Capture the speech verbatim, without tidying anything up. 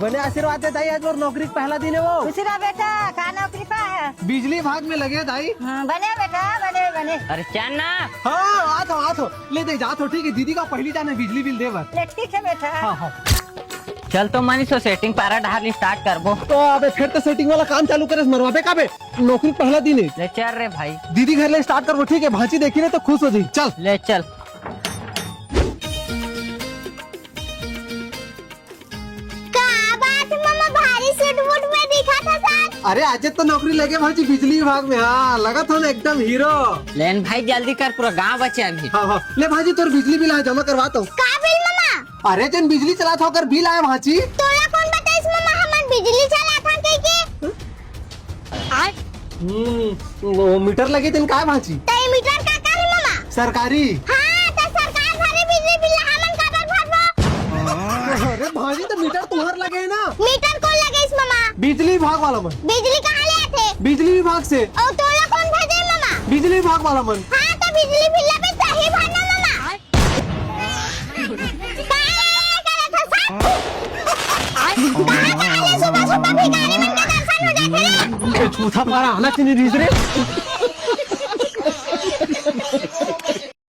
बने आशीर्वाद दे दाई, आज मोर नौकरी के पहला दिन हे वो। खुश रह बेटा, का नौकरी पाए हे? बिजली विभाग में लगे दाई। हाँ, बने बेटा, बने, बने। अरे चल ना। हाँ, आत हों, आत हों। ले दे, जात हों, ठीक हे। दीदी का पहली जाना हे बिजली बिल दे बर। ले ठीक हे बेटा। हाँ, हाँ। चल तो मनीष, वो setting पारा डाल start करबो। तो अबे फिर तो setting वाला काम चालू करेस, मरवाबे का बे? नौकरी के पहला दिन हे। ले चल रे भाई। दीदी घर ले start करबो, ठीक हे? भांची देखी ना तो खुश हो जाही। चल। ले चल। का बात ममा, भारी suit वूट में दिखत हस आज? अरे आज तो नौकरी लगे भांची बिजली विभाग में। हाँ, लगत हों ना एकदम हीरो। ले न भाई जल्दी कर, पूरा गांव बचे अभी। हाँ, हाँ। ले भांची तोर बिजली बिल आय, जमा करवात हों। का बिल ममा? अरे जेन बिजली चलाथस ओकर बिल आय भांची। तोला कोन बताइस ममा हमन बिजली चलाथन कहिके? हम्म, वो मीटर लगे तेन काय भांची? त ये मीटर काकर हे ममा? सरकारी। हाँ, त सरकार भरे बिजली बिल ला हमन काबर भरबो? अरे भांची, त मीटर तुंहर लगे हे ना? मीटर कोन लगाइस ममा? बिजली विभाग वाला मन। बिजली कहाँ ले आथे? बिजली विभाग से। अउ तोला कोन भेजे ममा? बिजली विभाग वाला मन। हाँ, त बिजली बिल ला भी तहीं भरना ममा। काय करत हस? कहाँ, कहाँ ले सुबह सुबह भिखारी मन के दर्शन हो जाथे रे? ये चूथा पारा आना चाहिए रे।